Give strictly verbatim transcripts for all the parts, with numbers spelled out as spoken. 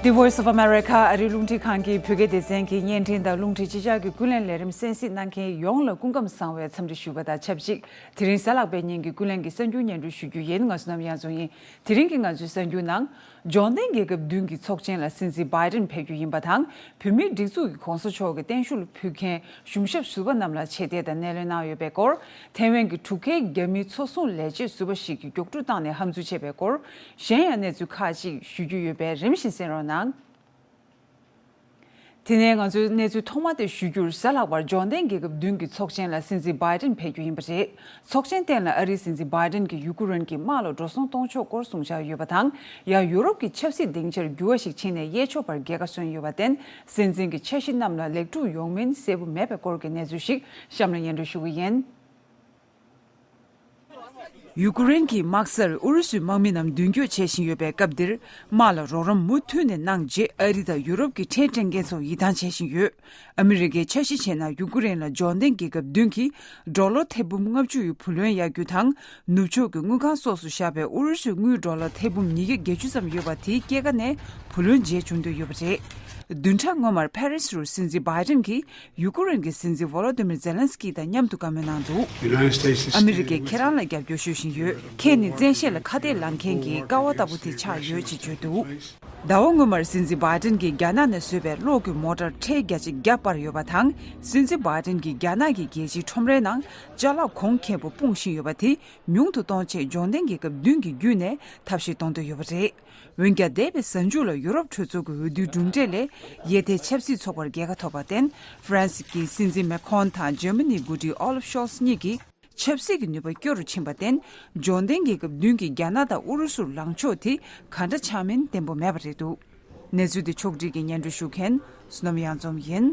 The Voice of America ཨ་རིའི་རླུང་འཕྲིན་ཁང་གི་བོད་སྐད་སྡེ་ཚན་གྱི་བརྙན་འཕྲིན་དང་རླུང་འཕྲིན་ཕྱི་འབྱོར་གྱི་ཀུན་གླེང་ལས་རིམ་གསན་གཟིགས་གནང་མཁན་ཡོངས་ལ་སྐུ་ཁམས་བཟང་བའི་འཚམས་འདྲི་ཞུ་བ་དང་ཆབས་ཅིག་དེ་རིང་གཟའ་ལྷག་པའི་ཉིན་གྱི་ཀུན་གླེང་གི་གསར་འགྱུར་སྙན་སྒྲོན་ཞུ་རྒྱུ་ཡིན། ང་བསོད་ནམས་དབྱངས་འཛོམས་ཡིན། དེ་རིང་གི་ང་ཚོའི་གསར་འགྱུར་ནང་། འབྱོར་ལྡན་རྒྱལ་ཁབ་བདུན་གྱི་ཚོགས་ཆེན་ལ་སྲིད་འཛིན་བྷའི་ཏིན་ཕེབས་རྒྱུ་ཡིན་པ་དང་། བོད་མིའི་སྒྲིག་འཛུགས་ཀྱི་གོང་ས་མཆོག་གི་བརྟན་བཞུགས་ལ་ཕུལ་མཁན་གཞུང་ཞབས་ཟུར་པ་རྣམས་ལ་ཆེ་བསྟོད་དང་སྣེ་ལེན་གནང་ཡོད་པའི་སྐོར། ཐའེ་ཝན་གྱི་འབྲུག་མཁན་རྒྱ་མིའི་ཚོགས་ཟུང་ལས་བྱེད་ཟུར་པ་ཞིག་གིས་མགྱོགས་འཕྲོད་བཏང་ནས་ཧམ་འཛུལ་བྱས་པའི་སྐོར། གཞན་ཡང་གནས་ཚུལ་ཁག་ཅིག་ཞུ་རྒྱུ་ཡོད་པས་རིམ་བཞིན་གསན་རོགས་གནང་། དེ་ནས་ང་ཚོའི་གནས་ཚུལ་ཐོག་མ་དེ་ཞུ་རྒྱུར། གཟའ་ལྷག་པར་འབྱོར་ལྡན་རྒྱལ་ཁབ་བདུན་གྱི་ཚོགས་ཆེན་ལ་སྲིད་འཛིན་བྷའི་ཏིན་ཕེབས་རྒྱུ་ཡིན་པ་རེད། ཚོགས་ཆེན་སྟེང་ལ་ཨ་རིའི་སྲིད་འཛིན་བྷའི་ཏིན་གྱིས་ཡུ་ཀེ་རེན་གྱི་དམག་ལ་འགྲོ་སོང་གཏོང་ཕྱོགས་སྐོར་གསུངས་འཆར་ཡོད་པ་དང་། ཡང་ཡུ་རོབ་ཀྱི་ཆབ་སྲིད་སྡིངས་ཆར་འགྱུར་བ་ཞིག་ཕྱིན་ནས་གཡས་ཕྱོགས་བར་རྒྱལ་ཁ་སོན་ཡོད་པར་བརྟེན། སྲིད་འཛིན་གྱི་འཆར་གཞི་རྣམས་ལ་ལེགས་གྲུབ་ཡོང་མིན་གསལ་པོ་མེད་པའི་སྐོར་གྱི་གནས་ཚུལ་ཞིག་གཤམ་ལ་སྙན་སྒྲོན་ཞུ་གི་ཡིན། ཡུ་ཀེ་རེན་གྱི་དམག་སར་ཨུ་རུ་སུའི་དམག་མི་རྣམས་མདུན་སྐྱོད་བྱེད་བཞིན་ཡོད་པའི་སྐབས་འདིར། དམག་ལ་རོགས་རམ་མུ་མཐུད་ནས་གནང་རྗེས། ཨ་རི་དང་ཡུ་རོབ་ཀྱི་ཁྲལ་སྤྲད་མཁན་ཚོ་ཡིད་ཐང་ཆད་བཞིན་ཡོད། ཨ་མི་རི་ཀས་འཆར་གཞི་བྱས་ན། ཡུ་ཀེ་རེན་ལ་འབྱོར་ལྡན་རྒྱལ་ཁབ་བདུན་གྱིས་ཌོ་ལར་ཐེར་འབུམ་ལྔ་བཅུ་ཡི་བུ་ལོན་གཡར་རྒྱུ་དང་། ནུབ་ཕྱོགས་ཀྱི་དངུལ་ཁང་སོགས་སུ་བཞག་པའི་ཨུ་རུ་སུའི་དངུལ་ཌོ་ལར་ཐེར་འབུམ་ཉིས་བརྒྱ་བརྒྱད་ཅུ་ཙམ་ཡོད་པ་དེའི་སྐྱེད་ཀ་ནས་བུ་ལོན་འཇལ་བྱུང་འདོད་ཡོད་པ་རེད། བདུན་ཕྲག་སྔོན་མར་ཕ་རི་སི་རུ་སྲིད་འཛིན་བྷའི་ཏིན་གྱིས་ཡུ་ཀེ་རེན་གྱི་སྲིད་འཛིན་ཝོ་ལོ་ཏི་མིར་ཛེ་ལན་སི་ཀི་དང་མཉམ་དུ་བཀའ་མོལ་གནང་འདུག་ཨ་མི་རི་ཀས་ཁྱེད་རང་ལ་རྒྱབ་སྐྱོར་ཞུ་བཞིན་ཡོད། ཁྱེད་ནི་བཙན་ཤེད་ལ་ཁ་གཏད་ལངས་མཁན་གྱི་ཀ་བ་ལྟ་བུ་དེ་ཆགས་ཡོད་ཅེས་བརྗོད་འདུག་ཟླ་བ་སྔོན་མར་སྲིད་འཛིན་བྷའི་ཏིན་གྱིས་རྒྱ་ནག་ནས་བཟོས་པའི་གློག་གི་མོ་ཊར་ཁྲལ་བརྒྱ་ཆ་བརྒྱ་སྤར་ཡོད་པ་དང་། སྲིད་འཛིན་བྷའི་ཏིན་གྱིས་རྒྱ་ནག་གི་རྒྱལ་སྤྱིའི་ཁྲོམ་རའི་ནང་ཅ་ལག་གོང་ཁེ་པོ་སྤུངས་བཞིན་ཡོད་པ་དེ་ཉུང་དུ་གཏོང་ཆེད་འབྱོར་ལྡན་རྒྱལ་ཁབ་བདུན་གྱི་བརྒྱུད་ནས་ཐབས་ཤེས་གཏོང་འདོད་ཡོད་པ་རེད། འོན་ཀྱང་། འདས་པའི་གཟའ་མཇུག་ལ་ཡུ་རོབ་གྲོས་ཚོགས་ཀྱི་འོས་བསྡུའི་གྲུབ་འབྲས་ལས། ཡེ་ཐའི་ཆབ་སྲིད་ཚོགས་པར་རྒྱལ་ཁ་ཐོབ་པར་བརྟེན། ཧྥ་རན་སི་གི་སྲིད་འཛིན་མེ་ཁོན་དང་འཇར་མ་ནིའི་འགོ་ཁྲིད་ཨོ་ལབ་ཤོལ་ཚ་གཉིས་ཀྱིས། ཆབ་སྲིད་ཀྱི་ནུས་པ་སྐྱོ་རུ་ཕྱིན་པར་བརྟེན། འབྱོར་ལྡན་རྒྱལ་ཁབ་བདུན་གྱིས་རྒྱ་ནག་དང་ཨུ་རུ་སུར་ལངས་ཕྱོགས་དེ་ག་འདྲ་ཆགས་མིན་བརྟན་པོ་མེད་པ་རེད་འདུག་གནས་ཚུལ་དེ་ཕྱོགས་སྒྲིག་གིས་སྙན་སྒྲོན་ཞུ་མཁན་བསོད་ནམས་གཡང་འཛོམས་ཡིན།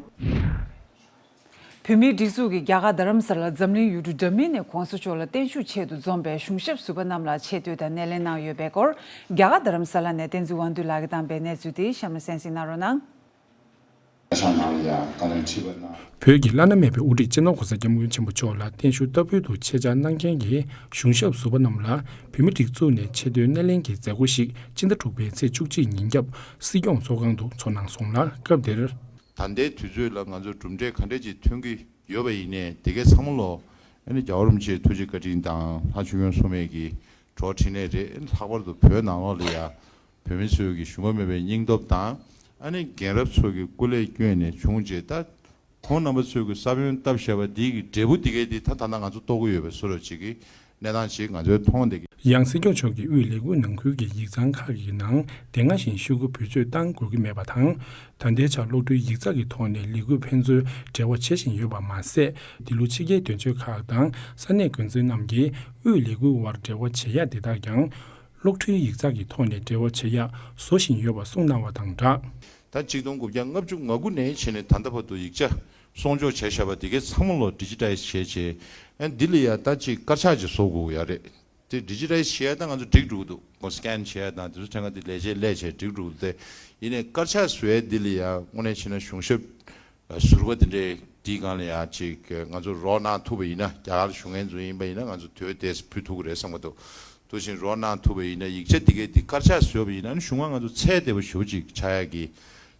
བོད་མིའི་སྒྲིག་འཛུགས་ཀྱིས་རྒྱ་གར་རྡ་རམ་ས་ལ་འཛམ་གླིང་ཡུལ་གྲུ་འདྲ་མིན་ནས་གོང་ས་མཆོག་ལ་བརྟན་བཞུགས་ཆེད་དུ་འཛོམས་པའི་གཞུང་ཞབས་ཟུར་པ་རྣམས་ལ་ཆེ་བསྟོད་དང་སྣེ་ལེན་གནང་ཡོད་པའི་སྐོར། རྒྱ་གར་རྡ་རམ་ས་ལ་ནས་བསྟན་འཛིན་དབང་འདུས་ལགས་ཀྱིས་བཏང་པའི་གནས་ཚུལ་དེ་གཤམ་ལ་གསན་གཟིགས་གནང་རོགས་གནང་། བོད་ཀྱི་བླ་ན་མེད་པའི་དབུ་ཁྲིད་སྤྱི་ནོར་༸གོང་ས་༸སྐྱབས་མགོན་ཆེན་པོ་མཆོག་ལ་བརྟན་བཞུགས་བསྟར་འབུལ་དུ་ཆེད་བཅར་གནང་མཁན་གྱི་གཞུང་ཞབས་ཟུར་པ་རྣམས་ལ་བོད་མིའི་སྒྲིག་འཛུགས་ནས་ཆེ་བསྟོད་སྣེ་ལེན་གྱི་མཛད་སྒོ་ཞིག་སྤྱི་ཟླ་དྲུག་པའི་ཚེས་བཅུ་གཅིག་ཉིན་རྒྱབ་སྲིད་སྐྱོང་ཚོགས་ཁང་དུ་ཚོགས་གནང་སོང་ལ། སྐབས་དེར། ད་ལྟའི་དུས་ཚོད་ལ་ང་ཚོ་གྲུབ་འབྲས་ག་འདྲས་ཅིག་ཐོན་གྱི་ཡོད་པ་ཡིན་ནའི། དེ་གའི་ཚང་མ་ལོ་ཨ་ནི་རྒྱལ་བ་རིན་པོ་ཆེའི་ཐུགས་རྗེ་བཀའ་དྲིན་དང་། ལྷ་ཆོས་སྐྱོང་སྲུང་མའི་གི་གྲོགས་འཕྲིན་ལས་རེད། ལྷག་པར་དུ་བོད་ནང་ལོགས་ལ་ཡ་བོད་མི་ཚོའི་གི་ཞུམ་པ་མེད་པའི་སྙིང་སྟོབས་དང་། ཨ་ནི་རྒན་རབས་ཚོ་གི་སྐུ་ལས་བསྐྱོན་ནས་བྱུང་རྗེས། ད་ཁོང་རྣམ་པ་ཚོས་ཀྱི་ས་བོན་བཏབ་བཞག་པ་འདི་གི་འབྲས་བུ་འདི་གའི་འདི་ད་ད་ལྟ་ང་ཚོ་རྟོགས་ཀྱི་ཡོད་པའི་བཟོ་འདྲ་ཅིག་གི་གནས་སྟངས་ཅིག་ང་ཚོས་མཐོང་བསྡད་ཀྱི། ཡང་སྲིད་སྐྱོང་མཆོག་གིས་དབུས་ལས་འགུལ་ནང་ཁུལ་གྱི་ཡིག་ཚང་ཁག་གི་ནང་དེ་སྔ་བཞིན་ཤོག་གུ་བེད་སྤྱོད་བཏང་དགོས་ཀྱི་མེད་པ་དང་། ད་ལྟའི་ཆར་གློག་འཕྲུལ་ཡིག་ཚགས་ཀྱི་ཐོག་ནས་ལས་འགུལ་ཕན་ཚུན་འབྲེལ་བ་བྱེད་བཞིན་ཡོད་པ་མ་ཟད། འདི་ལོ་ཕྱི་རྒྱལ་དོན་གཅོད་ཁག་དང་ས་གནས་འགོ་འཛིན་རྣམས་ཀྱིས་དབུས་ལས་འགུལ་བར་འབྲེལ་བ་བྱེད་ཡག་དེ་དག་ཀྱང་། གློག་འཕྲུལ་ཡིག་ཚགས་ཀྱི་ཐོག་ནས་འབྲེལ་བ་བྱེད་ཡག་བཟོ་བཞིན་ཡོད་པ་གསུངས་གནང་བ་དང་སྦྲགས། ད་གཅིག་སྟོང་དགུ་བརྒྱ་ལྔ་བཅུ་ང་དགུ་ནས་བྱས་ནས་ད་ལྟ་བར་དུ་ཡིག་ཆ་སྲུང་སྐྱོབ་བྱས་བཞག་པ་དེ་གའི་ཚང་མ་ལོ་ཌི་ཇི་ཊའི་ཛི་བྱས་བྱས། ཨ་འདི་ལ་ཡ་ད་ཅིག་དཀར་ཆག་ཅིག་བཟོ་དགོས་ཡ་རེད། དེ་ཌི་ཇི་ཊའི་ཛི་བྱས་ཡ་ད་ང་ཚོ་འགྲིག་འགྲོ་གི་འདུག་ཁོ་སི་ཀེན་བྱས་ཡ་དང་དེ་ཚོ་ཕྲན་ཁ་དེ་ལས་བྱེད་ལས་བྱས་འགྲིག་འགྲོ་གི་འདུག་སྟེ། ཡིན་ནའི་དཀར་ཆག་བཟོ་ཡ་འདི་ལ་ཡ་དངོས་གནས་བྱས་ན་གཞུང་ཞབས་ཟུར་པ་དེ་འདྲའི་འདིའི་སྒང་ལ་ཡང་ཅིག་ང་ཚོ་རོགས་གནང་ཐུབ་པ་ཡིན་ན། རྒྱ་གར་བཞུགས་མཁན་ཚོ་ཡིན་པ་ཡིན་ན་ང་ཚོ་དེ་བས་དེ་ཕུལ་ཐུབ་ཀྱི་རེད་བསམ་གྱི་འདུག་དེ་བཞིན་རོགས་གནང་ཐུབ་པ་ཡིན་ན། ཡིག་ཆ་འདི་གའི་འདི་དཀར་ཆག་བཟོས་པ་ཡིན་ན་ནི་གཞུང་མང་ང་ཚོ་ཚད་བདེ་པོ་ཞེ་པོ་ཅིག་ཆགས་ཡག་གི་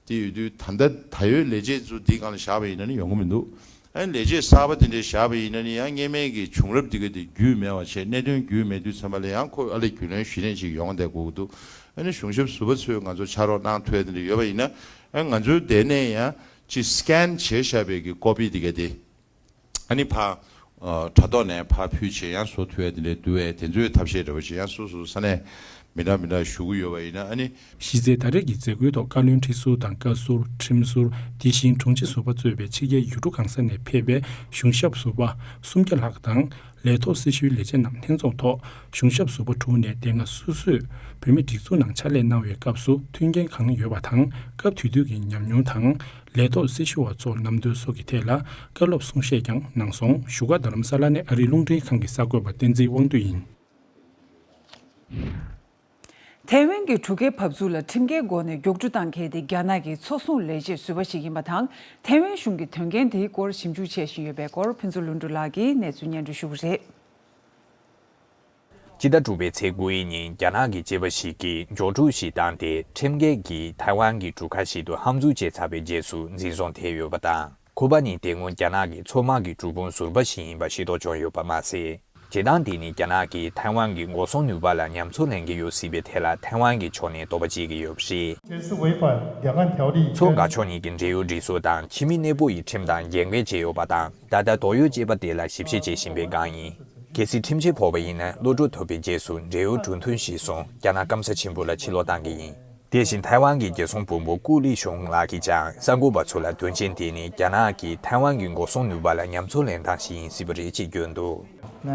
དེ་ཡོད་དུས། ད་ལྟ་ད་ཡོད་ལས་བྱེད་ཚོ་འདིའི་སྒང་ལ་བཞག་པ་ཡིན་ན་ནི་ཡོང་གི་མི་འདུག་ཨ་ནི་ལས་བྱེད་གསར་པ་དེ་འདྲས་བཞག་པ་ཡིན་ན་ནི་ཡང་སྔོན་མའི་གི་བྱུང་རབས་འདི་གའི་འདི་རྒྱུས་མེད་པ་བྱས། གནད་དོན་རྒྱུས་མེད་དུས་ཙམ་པ་ལ་ཡང་ཁོ་ཨ་ལས་རྒྱུས་ལོན་གཞི་ནས་ཅིག་ཡོང་བསྡད་དགོས་ཀྱི་འདུག་ཨ་ནི་གཞུང་ཞབས་ཟུར་པ་ཚོས་ང་ཚོ་ཕྱག་རོགས་གནང་ཐུབ་ཡ་དེ་འདྲས་ཡོད་པ་ཡིན་ན། ཨ་ང་ཚོའི་དེ་ནས་ཡང་ཅིག་སི་ཀེན་བྱས་བཞག་པའི་གི་ཀོ་པི་དེ་ག་དེ། ཨ་ནི་ཕར་ཨ་དྲ་ཐོག་ནས་ཕར་ཕུལ་བྱས་ཡང་བཟོ་ཐུབ་ཡ་དེ་འདྲས་འདུག་པས། དེ་ཚོའི་ཐབས་ཤེས་འདྲ་པོ་ཅིག་ཡང་སོ་སོ་ས་གནས་མི་འདྲ་མི་འདྲ་ཞུ་གི་ཡོད་པ་ཡིན་ན། ཨ་ནི། གཞི་རྩའི་ད་རེས་ཀྱི་མཛད་སྒོའི་ཐོག་བཀའ་བློན་ཁྲི་ཟུར་དང་བཀའ་ཟུར། ཁྲིམས་ཟུར། དེ་བཞིན་དྲུང་ཆེ་ཟུར་པ་གཙོས་པའི་ཕྱི་རྒྱལ་ཡུལ་གྲུ་གང་ས་ནས་ཕེབས་པའི་གཞུང་ཞབས་ཟུར་པ་སུམ་བརྒྱ་ལྷག་དང་། ལས་ཐོག་སྲི་ཞུའི་ལས་བྱེད་རྣམས་ལྷན་ཚོགས་ཐོག་གཞུང་ཞབས་ཟུར་པ་དྲུག་ནས་དེ་སྔ་སོ་སོས་བོད་མིའི་སྒྲིག་འཛུགས་ནང་ཕྱག་ལས་གནང་བའི་སྐབས་སུ་མཐུན་རྐྱེན་གང་ཡོད་པ་དང་། སྐབས་དེ་དུས་ཀྱི་ཉམས་མྱོང་དང་། ལས་ཐོག་སྲི་ཞུ་བ་ཚོར་རྣམ་རྟོག་སོགས་ཀྱི་ཐད་ལ་བཀའ་སློབ་གསུང་བཤད་ཀྱང་གནང་སོང་། བཞུགས་སྒར་རྡ་རམ་ས་ལ་ནས་ཨ་རིའི་རླུང་འཕྲིན་ཁང་གི་གསར་འགོད་པ་བསྟན་འཛིན་དབང་འདུས་ཡིན། ཐའེ་ཝན་གྱི་འབྲུག་སྐད་བབས་ཚུགས་ལ་ཁྲིམས་འགལ་སྒོ་ནས་མགྱོགས་འཕྲོད་བཏང་མཁན་དེ་རྒྱ་ནག་གི་ཚོགས་ཟུང་ལས་བྱེད་ཟུར་པ་ཞིག་ཡིན་པ་དང་། ཐའེ་ཝན་གཞུང་གིས་དོན་རྐྱེན་དེའི་སྐོར་ཞིབ་འཇུག་བྱེད་བཞིན་ཡོད་པའི་སྐོར་ཕུན་ཚོགས་ལྷུན་གྲུབ་ལགས་ཀྱིས་གནས་ཚུལ་སྙན་སྒྲོན་ཞུ་གི་རེད། སྤྱི་ཟླ་དྲུག་པའི་ཚེས་དགུ་ཡི་ཉིན་རྒྱ་ནག་གི་སྐྱེས་པ་ཞིག་གིས་འགྱོག་ཕྲུག་ཞིག་བཏང་སྟེ་ཁྲིམས་འགལ་གྱིས་ཐའེ་ཝན་གྱི་གྲུ་ཁ་ཞིག་ཏུ་ཧམ་འཛུལ་བྱས་ཚར་བའི་རྗེས་སུ་འཛིན་བཟུང་ཐེབས་ཡོད་པ་དང་། ཁོ་པ་ནི་དེ་སྔོན་རྒྱ་ནག་གི་མཚོ་དམག་གི་གྲུ་དཔོན་ཟུར་པ་ཞིག་ཡིན་པ་ཤེས་རྟོགས་བྱུང་ཡོད་པ་མ་ཟད། བྱེད་སྟངས་དེ་ནི་རྒྱ་ནག་གིས་ཐའེ་ཝན་གྱི་འགོག་སྲུང་ནུས་པ་ལ་ཉམས་ཚོད་ལེན་གྱི་ཡོད་སྲིད་པའི་ཐད་ལ་ཐའེ་ཝན་གྱི་ཕྱོགས་ནས་དོགས་པ་བྱེད་ཀྱི་ཡོད་པ་རེད། 这是违反两岸条例。 མཚོ་འགག་ཕྱོགས་གཉིས་ཀྱི་འབྲེལ་ཡོད་སྒྲིག་སྲོལ་དང་ཕྱི་མི་གནས་སྤོ་ཡི་ཁྲིམས་དང་འགལ་འགལ་བྱས་ཡོད་པ་དང་། ད་ལྟ་དོགས་ཡོད་ཅེས་པ་དེ་ལ་ཞིབ་བཤེར་བྱེད་བཞིན་པའི་སྒང་ཡིན། གལ་སྲིད་ཁྲིམས་ཆད་ཕོག་པ་ཡིན་ན་གློད་གྲོལ་ཐོབ་པའི་རྗེས་སུ་འབྲེལ་ཡོད་གྲོས་མཐུན་གཞིར་བཟུང་རྒྱ་ནག་སྐམ་ས་ཆེན་པོ་ལ་ཕྱིར་ལོག་གཏང་གི་ཡིན། དེ་བཞིན་ཐའེ་ཝན་གྱི་རྒྱལ་སྲུང་དཔོན་པོ་ཀུའུ་ལི་ཤུང་ལགས་ཀྱིས་ཀྱང་གསར་འགོད་པ་ཚོ་ལ་དོན་རྐྱེན་དེ་ནི་རྒྱ་ནག་གིས་ཐའེ་ཝན་གྱི་འགོག་སྲུང་ནུས་པ་ལ་ཉམས་ཚོད་ལེན་སྟངས་ཤིག་ཡིན་སྲིད་པ་རེད་ཅེས་བརྗོད་འདུག། 那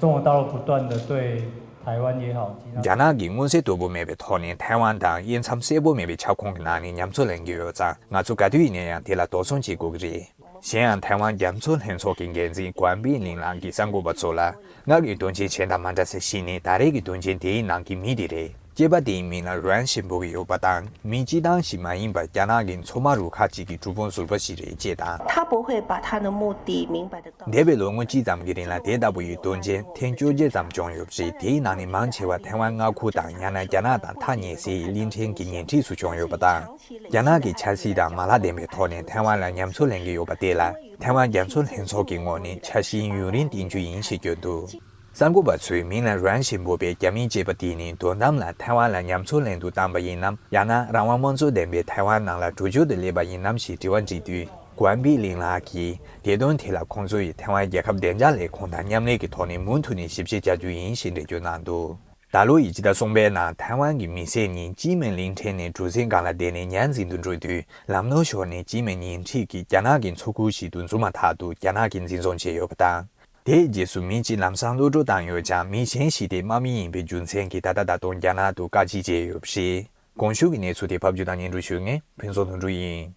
中国大陆不断的对台湾也好，其他 རྒྱ་ནག་གིས་མངོན་གསལ་དོད་པོ་མེད་པའི་ཐོག་ནས་ཐའེ་ཝན་དང་དབྱེ་མཚམས་གསལ་པོ་མེད་པའི་ཁྱབ་ཁོངས་ཀྱི་ནང་ནས་ཉམས་ཚོད་ལེན་གྱི་ཡོད་ཙང་། ང་ཚོ་ག་དུས་ཡིན་ན་ཡང་དེ་ལ་དོགས་ཟོན་བྱེད་དགོས་ཀྱི་རེད། གཞན་ཡང་ཐའེ་ཝན་རྒྱ་མཚོ་ལྷན་ཚོགས་ཀྱི་འགན་འཛིན་ཀུའན་པི་ལིང་ལགས་ཀྱིས་གསར་འགོད་པ་ཚོ་ལ། ང་གིས་དོན་རྐྱེན་གཞན་དང་མ་འདྲ་ས་ཞིག་ནི་ད་རེས་ཀྱི་དོན་རྐྱེན་དེའི་ནང་གི་མི་དེ་རེད། སྐྱེས་པ་དེའི་མིང་ལ་རུའན་ཞིན་པོ་གི་ཡོད་པ་དང་། མི་སྤྱི་བཏང་ཞིག་མ་ཡིན་པར་རྒྱ་ནག་གི་མཚོ་དམག་རུ་ཁག་ཅིག་གི་གྲུ་དཔོན་ཟུར་པ་ཞིག་རེད་ཅེས་དང་། 他不会把他的目的明白的告诉 འདས་པའི་ལོ་ངོ་གཅིག་ཙམ་གྱི་རིང་ལ་དེ་ལྟ་བུ་ཡི་དོན་རྐྱེན་ཐེངས་བཅོ་བརྒྱད་ཙམ་བྱུང་ཡོད་པ་རེད། དེའི་ནང་ནས་མང་ཆེ་བ་ཐའེ་ཝན་མངའ་ཁུལ་དང་ཡང་ན་རྒྱ་ནག་དང་ཐག་ཉེ་སའི་གླིང་ཕྲན་གྱི་ཉེ་འཁྲིས་སུ་བྱུང་ཡོད་པ་དང་། རྒྱ་ནག་གིས་ཆབ་སྲིད་དང་མ་ལག་ལྡན་པའི་ཐོག་ནས་ཐའེ་ཝན་ལ་ཉམས་ཚོད་ལེན་གྱི་ཡོད་པ་དེ་ལ་ཐའེ་ཝན་རྒྱ་མཚོ་ལྷན་ཚོགས་ཀྱི་ངོས་ནས་འཆར་གཞི་ཡུན་རིང་བཏིང་རྒྱུ་ཡིན་ཞེས་བརྗོད་འདུག། གསར་འགོད་པ་ཚོས་མིང་ལ་རུའན་ཞིན་པོ་པའི་རྒྱ་མིའི་སྐྱེས་པ་དེ་ནི་དོན་དམ་ལ་ཐའེ་ཝན་ལ་ཉམས་ཚོད་ལེན་དུ་བཏང་པ་ཡིན་ནམ། ཡང་ན་རང་དབང་དམངས་གཙོ་ལྡན་པའི་ཐའེ་ཝན་ནང་ལ་འགྲོ་རྒྱུ་དུ་སླེབས་པ་ཡིན་ནམ་ཞེས་དྲི་བ་འདྲི་དུས། ཀུའན་པི་ལིང་ལགས་ཀྱིས། དེ་དོན་དེ་ལ་ཁོང་ཚོ་ཡིས་ཐའེ་ཝན་རྒྱལ་ཁབ་བདེ་འཇགས་ལས་ཁུངས་དང་མཉམ་ལས་ཀྱི་ཐོག་ནས་མུ་མཐུད་ནས་ཞིབ་བཤེར་བྱ་རྒྱུ་ཡིན་ཞེས་འགྲེལ་བརྗོད་གནང་འདུག། ད་ལོ་ཡི་སྤྱི་ཟླ་གསུམ་པའི་ནང་ཐའེ་ཝན་གྱི་མི་སེར་གཉིས་ཅི་མིན་གླིང་ཕྲན་ནས་གྲུ་གཟིངས་སྒང་ལ་བསྡད་ནས་ཉར་འཛིན་དུ་འགྲོ་དུས། ལམ་ནོར་ཤོར་ནས་ཅི་མིན་ཉེ་འཁྲིས་ཀྱི་རྒྱ་ནག་གི་མཚོ་ཁུལ་ཞིག་ཏུ་འཛུལ་མ་ཐག་ཏུ་རྒྱ་ནག་གིས་འཛིན་བཟུང་བྱས་ཡོད་པ་དང་། དེའི་རྗེས་སུ་མི་གཅིག་ལམ་སང་གློད་གྲོལ་བཏང་ཡོད་ཀྱང་། མི་གཞན་ཞིག་དེ་དམག་མི་ཡིན་པའི་རྒྱུ་མཚན་གྱིས་ད་ལྟ་ད་དུང་རྒྱ་ནག་ཏུ་བཀག་སྐྱིལ་བྱས་ཡོད་པ་རེད། གོང་ཞུས་ཀྱི་གནས་ཚུལ་དེ་ཕབ་སྒྱུར་དང་སྙན་སྒྲོན་ཞུ་མཁན་ཕུན་ཚོགས་དོན་གྲུབ་ཡིན།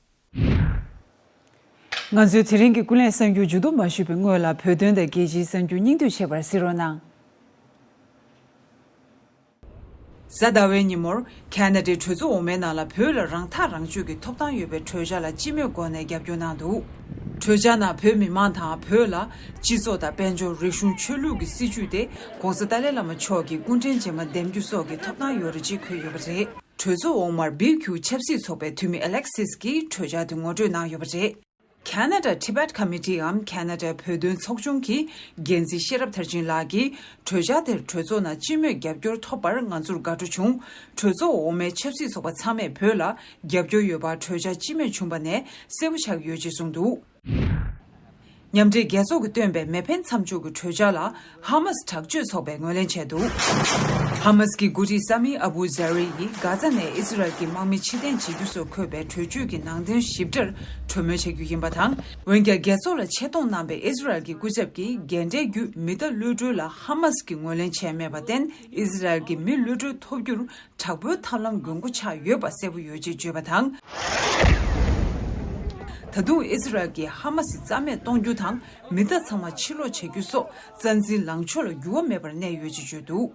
ང་ཚོའི་དེ་རིང་གི་ཀུན་གླེང་གསར་འགྱུར་མཇུག་བསྡོམས་མ་ཞུས་པའི་སྔོན་ལ་བོད་དོན་དང་རྒྱལ་སྤྱིའི་གསར་འགྱུར་སྙིང་བསྡུས་ཞིག་ཞུས་པར་གཟིགས་རོགས་གནང་། གཟའ་ཟླ་བའི་ཉིན་མོར་ཁ་ན་ཌའི་གྲོས་ཚོགས་འོག་མའི་ནང་ལ་བོད་ལ་རང་ཐག་རང་གཅོད་ཀྱི་ཐོབ་ཐང་ཡོད་པའི་གྲོས་འཆར་ལ་སྤྱི་མོས་སྒོ་ནས་རྒྱབ་སྐྱོར་གནང་འདུག། གྲོས་འཆར་ནང་བོད་མི་མང་དང་བོད་ལ་སྤྱི་ཚོགས་དང་དཔལ་འབྱོར། རིག་གཞུང་། ཆོས་ལུགས་ཀྱི་སྲིད་བྱུས་དེ་༸གོང་ས་ཏཱ་ལའི་བླ་མ་མཆོག་གི་སྐུ་ཕྲེང་རྗེས་མ་འདེམས་རྒྱུ་སོགས་ཀྱི་ཐོབ་ཐང་ཡོད་རེད་ཅེས་འཁོད་ཡོད་པ་རེད། གྲོས་ཚོགས་འོག་མར་བི་ཁྱུ་ཆབ་སྲིད་ཚོགས་པའི་འཐུས་མི་ཨ་ལེག་སིས་ཀྱིས་གྲོས་འཆར་དེ་ངོ་སྤྲོད་གནང་ཡོད་པ་རེད། Canada Tibet Committee འམ་ཁ་ན་ཌའི་བོད་དོན་ཚོགས་ཆུང་གི་འགན་འཛིན་ཤེས་རབ་མཐར་ཕྱིན་ལགས་ཀྱིས། གྲོས་འཆར་དེར་གྲོས་ཚོགས་ནང་སྤྱི་མོས་རྒྱབ་སྐྱོར་ཐོབ་པར་ང་ཚོར་དགའ་སྤྲོ་བྱུང་། གྲོས་ཚོགས་འོག་མའི་ཆབ་སྲིད་ཚོགས་པ་ཚང་མས་བོད་ལ་རྒྱབ་སྐྱོར་ཡོད་པ་གྲོས་འཆར་སྤྱི་མོས་བྱུང་པ་ནས་གསལ་པོ་ཆགས་ཡོད་ཅེས་གསུངས་འདུག། མཉམ་འབྲེལ་རྒྱལ་ཚོགས་ཀྱིས་བཏོན་པའི་མེ་འཕེན་མཚམས་འཇོག་གི་གྲོས་འཆར་ལ་ཧ་མ་སི་དྲག་སྤྱོད་ཚོགས་པས་ངོས་ལེན་བྱས་འདུག། ཧ་མ་སི་ཀྱི་འགོ་ཁྲིད་ས་མི་ཨ་བུ་ཛ་རི་ཡིས་གྷ་ཛ་ནས་ཨི་སི་རལ་གྱི་དམག་མི་ཕྱིར་འཐེན་བྱེད་རྒྱུ་སོགས་འཁོད་པའི་གྲོས་ཆོད་ཀྱི་ནང་དོན་ཞིབ་ཕྲར་གྲོས་མོལ་བྱ་རྒྱུ་ཡིན་པ་དང་། འོན་ཀྱང་རྒྱལ་ཚོགས་ལ་ཆེ་མཐོང་གནང་པའི་ཨི་སི་རལ་གྱི་སྐུ་ཚབ་ཀྱིས་རྒན་གྲས་བརྒྱུད་མི་རྟ་གློད་གྲོལ་ལ་ཧ་མ་སི་ཀྱིས་ངོས་ལེན་བྱས་མེད་པར་བརྟེན། ཨི་སི་རལ་གྱི་མི་གློད་གྲོལ་ཐོབ་རྒྱུར་དྲག་པོའི་ཐབས་ལམ་དགོས་མཁོ་ཆགས་ཡོད་པ་གསལ་པོ་ཡོད་ཅེས་བརྗོད་པ་དང་། ད་དུང་ཨི་སི་རལ་གྱིས་ཧ་མ་སི་རྩ་མེད་གཏོང་རྒྱུ་དང་། མི་རྟ་ཚང་མ་ཕྱིར་སློག་བྱ་རྒྱུ་སོགས་རྩ་འཛིན་ལངས་ཕྱོགས་ལ་འགྱུར་བ་མེད་པར་གནས་ཡོད་ཅེས་བརྗོད་འདུག།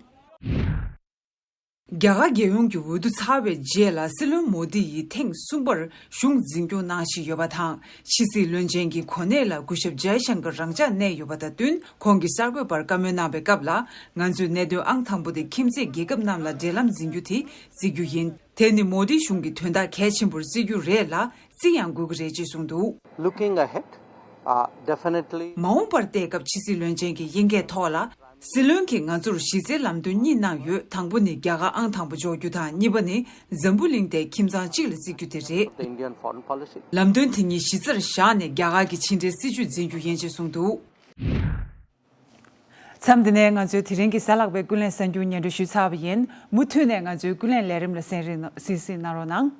རྒྱ་གར་རྒྱལ་ཡོངས་ཀྱི་འོས་བསྡུ་ཚར་བའི་རྗེས་ལ་སྲིད་བློན་མོ་དི་ཡིས་ཐེངས་གསུམ་པར་གཞུང་འཛིན་སྐྱོང་གནང་བཞིན་ཡོད་པ་དང་། ཕྱི་སྲིད་བློན་ཆེན་གྱི་གོ་གནས་ལ་སྐུ་ཞབས་ཇའི་ཤང་ཀར་རང་འཇགས་གནས་ཡོད་པ་དང་བསྟུན། ཁོང་གིས་གསར་འགོད་པར་བཀའ་མོལ་གནང་བའི་སྐབས་ལ། ང་ཚོས་གནད་དོན་ཨང་དང་པོ་དེ་ཁྱིམ་མཚེས་རྒྱལ་ཁབ་རྣམས་ལ་འབྲེལ་ལམ་འཛིན་རྒྱུ་དེ་བརྩི་རྒྱུ་ཡིན། དེ་ནི་མོ་དི་གཞུང་གི་དོན་དག་གལ་ཆེན་པོར་བརྩི་རྒྱུ་རེད་ལ། བརྩི་ཡང་དགོས་ཀྱི་རེད་ཅེས་གསུངས་འདུག། Looking ahead, uh, definitely. མ་འོངས་པར་བལྟས་སྐབས་ཕྱི་སྲིད་བློན་ཆེན་གྱི་དབྱིན་སྐད་ཐོག་ལ། སྲིད་བློན་གྱིས་ང་ཚོར་གཞི་རྩའི་ལམ་སྟོན་གཉིས་གནང་ཡོད། དང་པོ་ནི་རྒྱ་གར་ཨང་དང་པོ་འཇོག་རྒྱུ་དང་། གཉིས་པ་ནི་འཛམ་བུ་གླིང་དེ་ཁྱིམ་ཚང་གཅིག་ལ་བརྩི་རྒྱུ་དེ་རེད། The Indian foreign policy. ལམ་སྟོན་དེ་གཉིས་གཞི་རྩར་བཞག་ནས་རྒྱ་གར་གྱི་ཕྱི་འབྲེལ་སྲིད་བྱུས་འཛིན་རྒྱུ་ཡིན་ཅེས་གསུངས་འདུག། མཚམས་འདི་ནས་ང་ཚོའི་དེ་རིང་གི་གཟའ་ལྷག་པའི་ཀུན་གླེང་གསར་འགྱུར་སྙན་སྒྲོན་ཞུས་ཚར་བ་ཡིན། མུ་མཐུད་ནས་ང་ཚོའི་ཀུན་གླེང་ལས་རིམ་ལ་གསན་རིང་གཟིགས་གཟིགས་གནང་རོགས་གནང་།